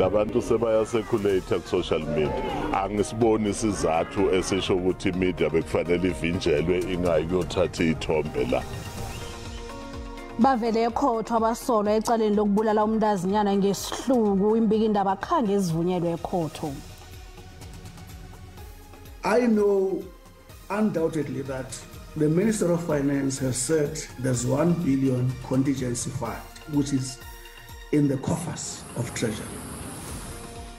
Labantu sebaya-circulate ku-social media. Angisiboni isizathu esisho ukuthi i-media bekufanele ivinjelwe ingayi kuyothatha iy'thombe la. Bavele ekhotho abasolwa ecaleni lokubulala umntazinyana ngesihluku. Imbikindaba khange ezivunyelwe ekhotho. I know undoubtedly that the Minister of Finance has said there's 1 billion contingency fund, which is in the coffers of Treasury.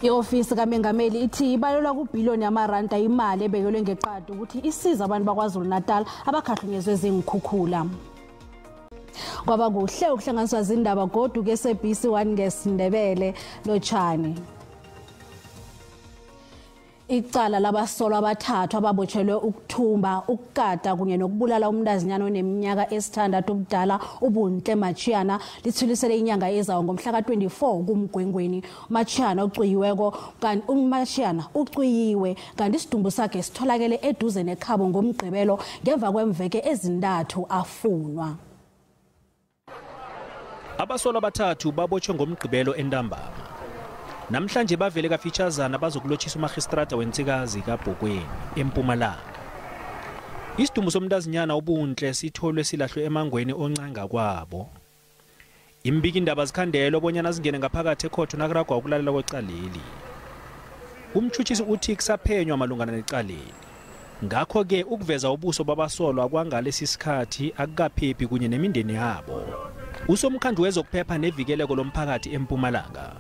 I-ofisi kaMengameli ithi ibalelwa kubhiliyoni yamaranda imali ebekelwe ngeqadi ukuthi isize abantu bakwaZulu Natal abakhahlunyezwe zingikhukhula. Kwaba kuhle ukuhlanganiswa zindaba godu ke-SABC 1 ngesiNdebele. Lotshani. Icala labasolwa abathathu ababotshelwe ukuthumba, ukukata kunye nokubulala umntazinyana oneminyaka esithandathu ubudala uBuntle Machiyana lithulisele inyanga ezayo ngomhla ka-24 kuMgwengweni. Machiyana ucwiyiweko kanti uMachiyana ucwiyiwe kanti isidumbu sakhe sitholakele eduze nekhabo ngoMgqibelo ngemva kwemveke ezintathu afunwa. Abasolwa abathathu babotshwe ngoMgqibelo entambama. Namhlanje bavele kafitshazana bazokulotshisa umagistrata wensikazi kaBhokweni eMpumalanga. Isidumbu somntazinyana uBuntle sitholwe silahlwe emangweni oncanga kwabo. Imbikindaba zikhandelwe bonyana zingene ngaphakathi ekhotho nakuragwa ukulalela kwecaleli. Umtshutshisi uthi kusaphenywa malungana necaleli. Ngakho-ke ukuveza ubuso babasolwa kwangalesi sikhathi akukaphephi kunye nemindeni yabo. Usomkhandlu wezokuphepha nevikeleko lomphakathi eMpumalanga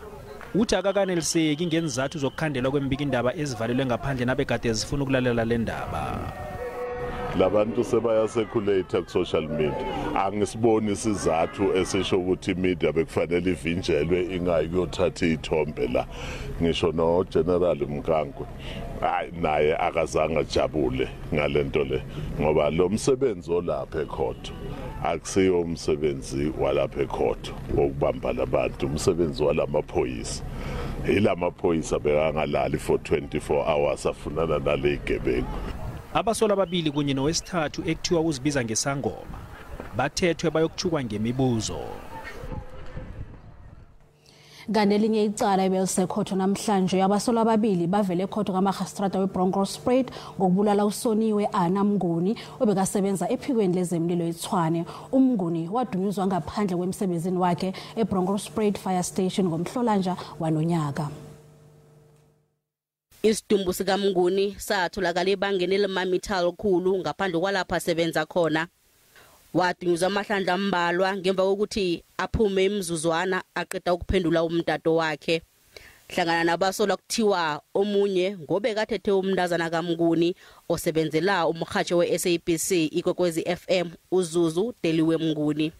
uthi akakaneliseki ngenzathu zokukhandelwa kwembikindaba ezivalelwe ngaphandle nabekade zifuna ukulalela le ndaba. Labantu sebaya-circulate ku-social media. Angisiboni isizathu esisho ukuthi i-media bekufanele ivinjelwe ingayi kuyothatha iy'thombe la. Ngisho no-General Mkankwe hayi naye akazange ajabule ngalento le, ngoba lo msebenzi olapha ekhotho akusiyo umsebenzi walapha ekhotho wokubamba labantu, umsebenzi walamaphoyisa. Ilamaphoyisa bekangalali for 24 hours afunana nale gebengu. Abasolwa ababili kunye nowesithathu ekuthiwa uzibiza ngesangoma bathethwe bayokuchukwa ngemibuzo. Kanti elinye icala ebelisekhotho namhlanje, abasolwa ababili bavele ekhotho kaMagistrata weBronkhorstspruit ngokubulala uSoniwe Anna Mnguni obekasebenza ephikweni lezemlilo eTshwane. UMnguni wadunyuzwa ngaphandle kwemsebenzini wakhe eBronkhorstspruit Fire Station ngomhlolanja wanonyaka. Isidumbu sikaMnguni satholakala ebangeni elimamitha olukhulu ngaphandle kwalapho asebenza khona. Wadunyuzwa amahlandla ambalwa ngemva kokuthi aphume imizuzwana aqeda ukuphendula umtato wakhe. Hlangana nabasolwa kuthiwa omunye ngobekathethe umntazana kaMnguni osebenzela umrhatsho we-SABC Ikwekwezi FM uZuzu Deliwe Mnguni.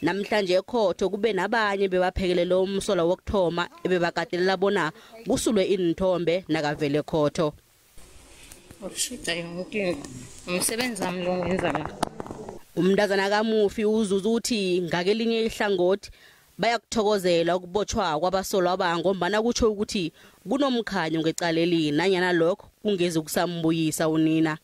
Namhlanje ekhotho kube nabanye bebaphekelele umsolwa wokuthoma ebebakatelela bona kusulwe iinthombe nakavele ekhotho. Umsebenzi wami lo ngenza la. Umntazana kamufi uZuzu uthi ngakelinye ihlangothi bayakuthokozela ukubotshwa kwabasolwa abangombana kutsho ukuthi kunomkhanyo ngecaleli nanyana lokho kungeze kusambuyisa unina.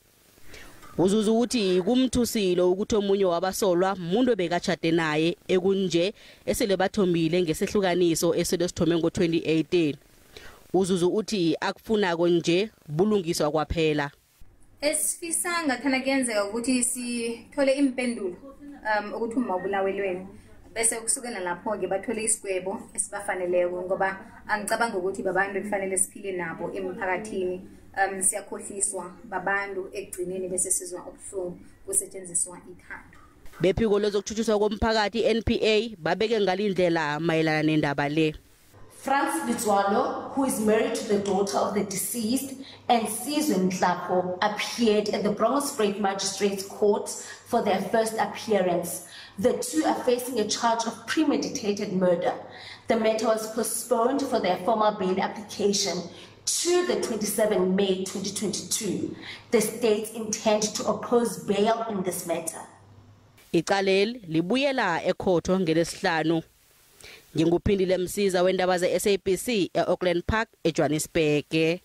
Uzuzu uthi kumthusile ukuthi omunye wabasolwa umuntu obekatshade naye ekunje esele bathombile ngesehlukaniso esele sithome ngo-2018. Uzuzu uthi akufunako nje bulungiswa kwaphela. Esifisa ngathana kuyenzeka ukuthi sithole impendulo ukuthi uma ubulawelweni bese kusukela lapho-ke bathole isigwebo esibafaneleko, ngoba angicabanga ukuthi babantu ekufanele siphile nabo emphakathini. Siyakhohliswa babantu ekugcineni bese sizwa ubuhlungu kusetshenziswa ithando. Bephiko lezokuthuthukiswa komphakathi NPA babeke ngalindlela mayelana nendaba le. Franz Litswalo, who is married to the daughter of the deceased, and Sizwe Nhlapo appeared at the Bronkhorstspruit Magistrates Court for their first appearance. The two are facing a charge of premeditated murder. The matter was postponed for their formal bail application to the 27 May 2022. The state intend to oppose bail in this matter. Icaleli libuyela ekhotho ngelesihlanu. Nginguphindile Msiza wendaba ze-SABC e-Auckland Park eJohannesburg.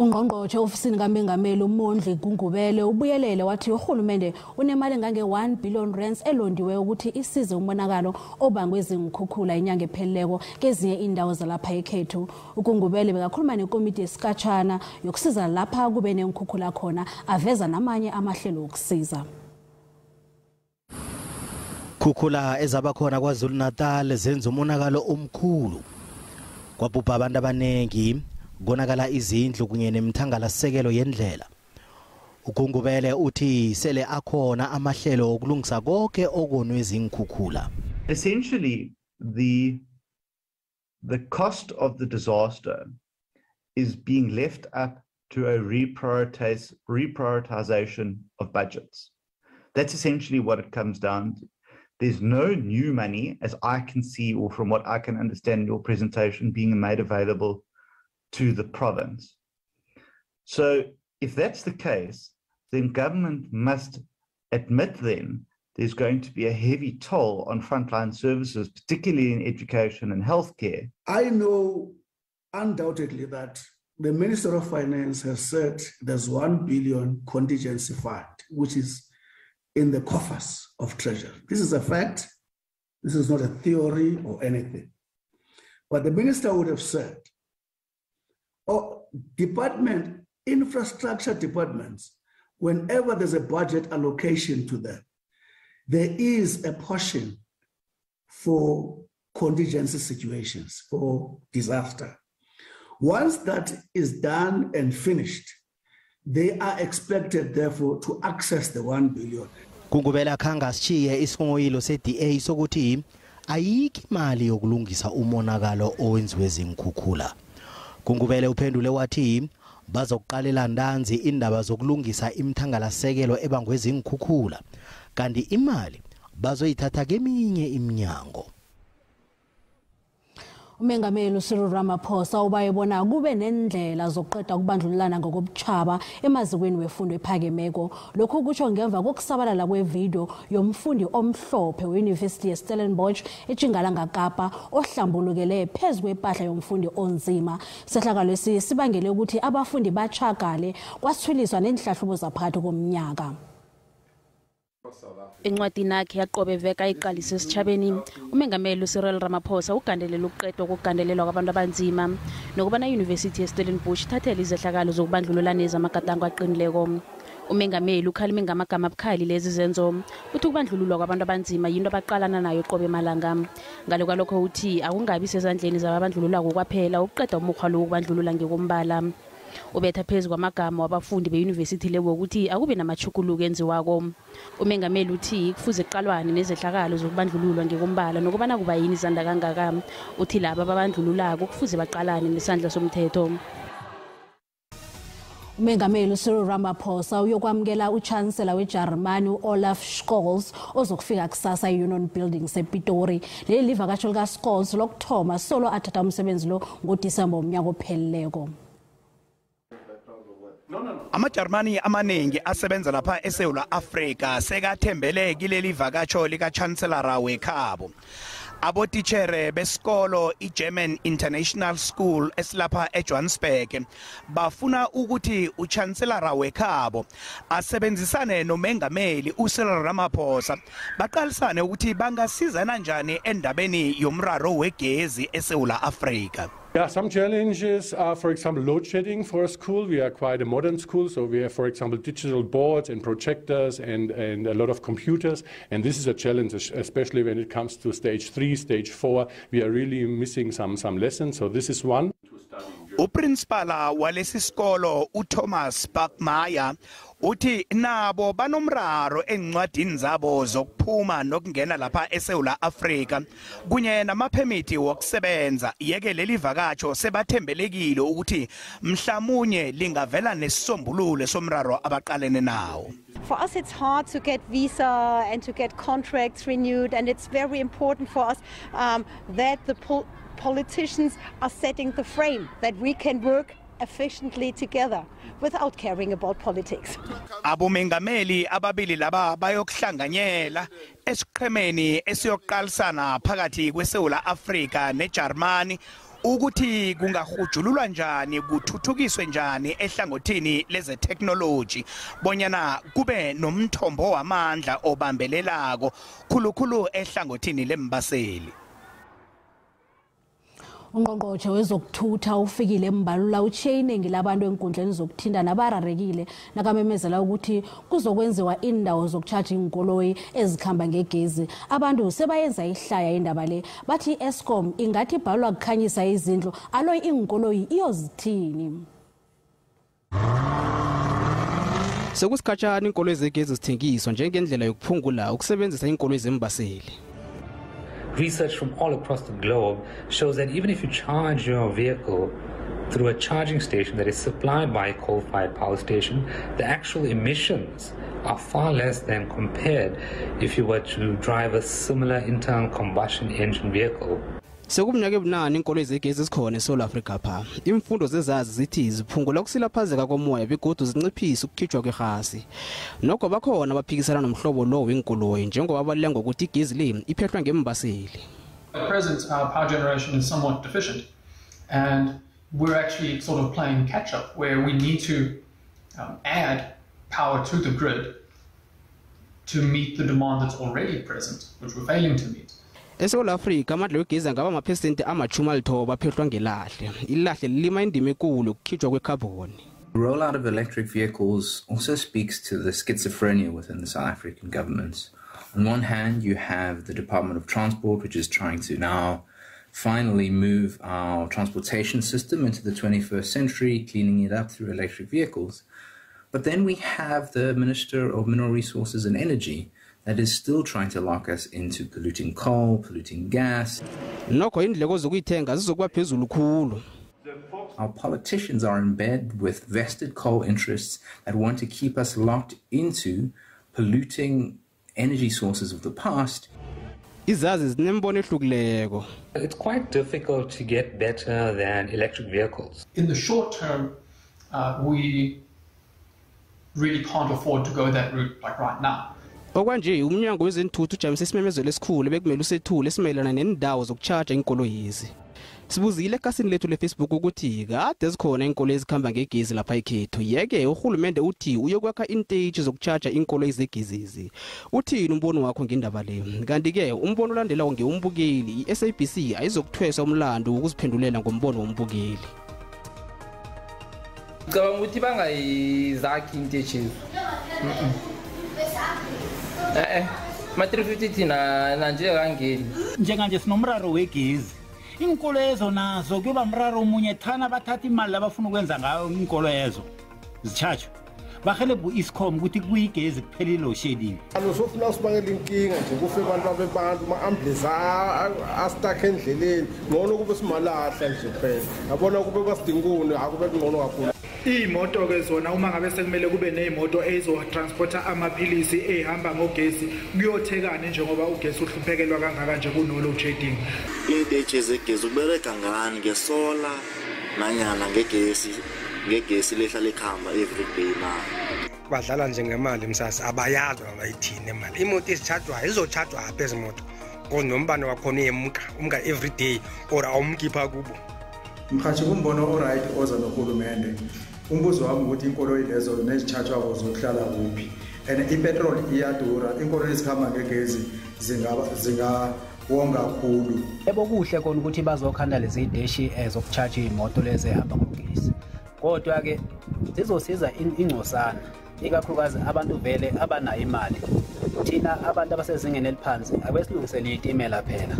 Ungqongqotjhe ofisini kaMengameli uMondli Gungubele ubuyelele wathi urhulumende unemali engange-1 billion rands elondiwe ukuthi isize umonakalo obangwe ziinkhukhula inyanga epheleleko kezinye iindawo zalapha ekhethu. UGungubele bekakhuluma nekomiti yesikhatjhana yokusiza lapha kube neenkhukhula khona, aveza namanye amahlelo wokusiza. Khukhula ezabakhona KwaZulu Natal zenza umonakalo omkhulu, kwabhubha abantu abaningi, konakala izindlu kunye nemthangalasisekelo yendlela. UGungubele uthi sele akhona amahlelo okulungisa konke okonwe ziinkhukhula. Essentially, the cost of the disaster is being left up to a reprioritization of budgets. That's essentially what it comes down to. There's no new money, as I can see, or from what I can understand in your presentation, being made available to the province. So if that's the case, then government must admit then there's going to be a heavy toll on frontline services, particularly in education and healthcare. I know undoubtedly that the Minister of Finance has said there's 1 billion contingency fund, which is in the coffers of Treasury. This is a fact. This is not a theory or anything. But the minister would have said, oh, department, infrastructure departments, whenever there's a budget allocation to them, there is a portion for contingency situations, for disaster. Once that is done and finished, they are expected, therefore, to access the 1 billion. Gungubele akhange asishiye isinghonghoyilo se-DA sokuthi ayikho imali yokulungisa umonakalo owenziwe ziinkhukhula. Gungubele uphendule wathi bazokuqalela ntanzi indaba zokulungisa imthangalasisekelo ebangwe ziinkhukhula, kanti imali bazoyithatha keminye iminyango. Umengameli uCyril Ramaphosa ubayebona kube nendlela zokuqeda ukubandlululana ngokobutjhaba emazikweni wefundo ephakemeko. Lokhu kutsho ngemva kokusabalala kwevidiyo yomfundi omhlophe we-University yeStellenbosch eTjingalanga Kapa ohlambulukele phezu kwepahla yomfundi onzima. Sehlakalo lesi sibangele ukuthi abafundi bachagale, kwasithuliswa nenhlahlubo zaphakathi komnyaka. Encwadini yakhe yaqobe veka iqalise esitjhabeni, umengameli uCyril Ramaphosa ugandelela ukuqedwa kokugandelelwa kwabantu abanzima nokubana i-University yeStellenbosch ithathele izehlakalo zokubandlululana ezamagadango aqinileko. Umengameli ukhalime ngamagama abukhali lezi zenzo, uthi ukubandlululwa kwabantu abanzima yinto abaqalana nayo qobe malanga. Ngale kwalokho uthi akungabi sezandleni zababandlululako kwaphela ukuqeda umukghwa lo wokubandlulula ngekombala. Ubetha phezu kwamagama wabafundi beyunivesithi le wokuthi akube namatjhuguluko enziwako. Umengameli uthi kufuze kuqalwane nezehlakalo zokubandlululwa ngekombala nokubana kuba yini izanda kangaka. Uthi laba ababandlululako kufuze baqalane nesandla somthetho. Umengameli Cyril Ramaphosa uyokwamukela uChancellor weJarimani uOlaf Scholz ozokufika kusasa e-Union Buildings ePitori. Leli livakasho lika-Scholz lokuthoma solo athatha umsebenzi lo ngoDisemba womnyaka opheleleko. AmaJarimani amaningi asebenza lapha eSouth Africa sekathembele kileli vakatsho lika-Chancellor wekhabo. Abotitshere besikolo iGerman International School esilapha eJohannesburg bafuna ukuthi uChancellor wekhabo asebenzisane nomengameli uCyril Ramaphosa, baqalisane ukuthi bangasizana njani endabeni yomraro wegezi eSouth Africa. Yeah, some challenges are, for example, load shedding for a school. We are quite a modern school, so we have, for example, digital boards and projectors and a lot of computers. And this is a challenge, especially when it comes to stage 3, stage 4. We are really missing some lessons, so this is one. Uprincipala walesi sikolo uThomas Bakmaya uthi nabo banomraro encwadini zabo zokuphuma nokungena lapha eSouth Africa kunye namaphemithi wokusebenza, yeke leli vakatsho sebathembelekile ukuthi mhlamunye lingavela nesisombululo somraro abaqalene nawo. For us it's hard to get visa and to get contracts renewed, and it's very important for us that the politicians are setting the frame that we can work efficiently together without caring about politics. Abomengameli ababili laba bayokuhlanganyela esiqhemeni esiyoqalisana phakathi kweSouth Africa neGermany ukuthi kungahujululwa njani, kuthuthukiswe njani ehlangothini leze technology bonyana kube nomthombo wamandla obambelelako khulukhulu ehlangothini lembaseli. Ungqongqotjhe wezokuthutha ufikile Mbalula utshiye iningi labantu enkundleni zokuthintana bararekile nakamemezela ukuthi kuzokwenziwa indawo zokutshaja iinkoloyi ezikhamba ngegezi. Abantu sebayenza ihlaya indaba le, bathi i-Eskom ingathi ibhalwa kukhanyisa izindlu, alo iinkoloyi iyozithini. Sekusikhatshana iinkoloyi zegezi zithengiswa njengendlela yokuphungula ukusebenzisa iinkoloyi zembaseli. Research from all across the globe shows that even if you charge your vehicle through a charging station that is supplied by a coal-fired power station, the actual emissions are far less than compared if you were to drive a similar internal combustion engine vehicle. Sekuminyaka ebunane iinkoloyi zegezi zikhona eSouth Africa pha. Imfundo zezazi zithi ziphungula ukusilaphazeka komoya begodu zinciphisa ukukhitshwa kwerhasi. Nokho bakhona abaphikisana nomhlobo lo weenkoloyi njengoba balile ngokuthi igezi le iphehlwa ngembaseli. At present, our power generation is somewhat deficient, and we're actually sort of playing catch up where we need to add power to the grid to meet the demand that's already present, which we're failing to meet. eSouth Africa amandla wegezi angaba amaphesenti 90 aphehlwa ngelahle. Ilahle lilima indima enkulu ukukhitshwa kwekhabhoni. The rollout of electric vehicles also speaks to the schizophrenia within the South African government. On one hand, you have the Department of Transport, which is trying to now finally move our transportation system into the 21st century, cleaning it up through electric vehicles. But then we have the Minister of Mineral Resources and Energy that is still trying to lock us into polluting coal, polluting gas. Nokho indleko zokuyithenga zizokuba phezulu khulu. Our politicians are in bed with vested coal interests that want to keep us locked into polluting energy sources of the past. Izazi zinembono ehlukileko. It's quite difficult to get better than electric vehicles. In the short term, we really can't afford to go that route like right now. Okwanje umnyango wezentuthu ujamise isimemezelo esikhulu bekumele usethule esimayelana nendawo zokucharge inkoloyi. Sibuzile ekhasini lethu leFacebook ukuthi kade zikhona inkoloyi ezikhamba ngegezi lapha ekhethu. Yeke uhulumende uthi uyokwakha inteji zokucharge inkoloyi zegezizi. Uthini umbono wakho ngendaba le? Kanti ke umbono olandelayo ngewumbukeli, iSABC ayizokuthwesa umlando ukuziphendulela ngombono wombukeli. Ngicabanga ukuthi bangayizakhi inteji. Ma 350 thina nanje kangeni. Njenganje sinomraro wegezi. Inkolo ezo nazo kuba mraro omunye thana bathatha imali abafuna ukwenza ngayo inkolo ezo zitshajwe bahelebhe u-Eskom ukuthi kuyigezi kuphelile load shedding. Alosofuna sibangela inkinga nje kufe abantu abebantu ama-ambulance astakhe endleleni, ngcono kube simalahla nje kuphela, yabona kube basidinguni akube kungcono kakhulu. Iy'moto ke zona uma ngabe sekumele kube ney'moto ey'zotransporta amaphilisi ey'hamba ngogesi kuyothekani njengoba ugesi uhluphekelwa kangaka nje kuno-load shedding. Iy'teshi zegezi ukubereka ngani ngesola nanyana ngegesi, ngegesi lehla likhamba every day na. Badlala nje ngemali msasa, abayazi abayithini imali. Imoto ezitshajwayo izotshajwa apha ezimoto because nombane wakhona uyemka, umka every day or awumkhipha kubo. Mhathi kumbono oright oza nohulumende. Umbuzo wami ukuthi inkoloyi lezo nezitshatshwako zokuhlala kuphi, and ipetrol iyadura, inkoloyi ezikhamba ngegezi zingawonga kakhulu. Yebo kuhle kona ukuthi bazokhanda lezi deshi zokucharge imoto lezi ehamba ngogesi, kodwa ke zizosiza ingcosana ikakhulukazi abantu vele abanayo imali. Thina abantu abasezingeni eliphansi abesilungisele itimela phela.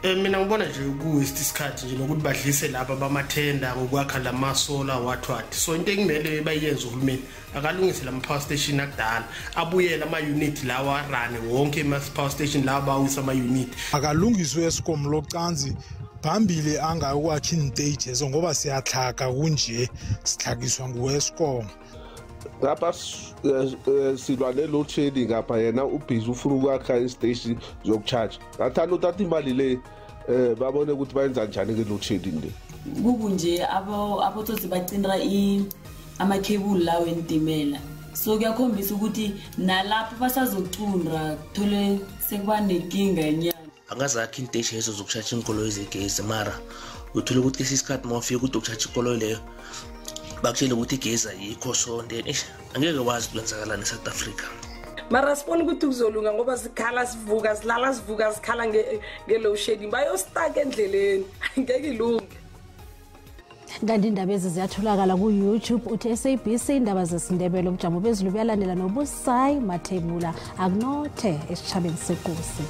Mina ngibona nje kuwaste isikhathi nje nokuthi badlise laba bamathenda ngokwakha lamasola what. So into ekumele bayenze uhulumeni akalungise lama power station akudala, abuyele ama unit lawa run wonke ama power station lawa bawisa ama unit. Akalungiswe Eskom locanzi phambili angayokwakha iinteji ezo ngoba siyatlhaga kunje, sitlhagiswa ngu-Eskom. Ngapha silwa ne-load shedding ngapha, yena ubhizi ufuna ukwakha isiteshi zokucharge. Ngathanda uthatha imali le babone ukuthi bayenza njani ke-load shedding le. Kukunje abotsotsi bacindra amakhebuli lawo entimela, so kuyakhombisa ukuthi nalapho basazocundra kuthole sekuba nenkinga enyana. Angazakhi iinteshi ezo zokutshatsha iinkoloyi zegezi, mara uthole ukuthi kwesinye isikhathi uma ufika ukuthi ukutshatsha ikoloyi leyo bakutshele ukuthi igezi ayikho, so then eish, angeke wazi kwenzakalani e-South Africa. Mara sibona ukuthi kuzolunga ngoba sikhala sivuka, silala sivuka, sikhala nge-load shedding, bayostaka endleleni, ngeke ilunge. Kanti indaba ezi ziyatholakala ku-YouTube, uthi SABC Indaba zesiNdebele. Ubujamo bezulu buyalandela nobusayi Mathebula. Akunothe esitshabeni sekosi.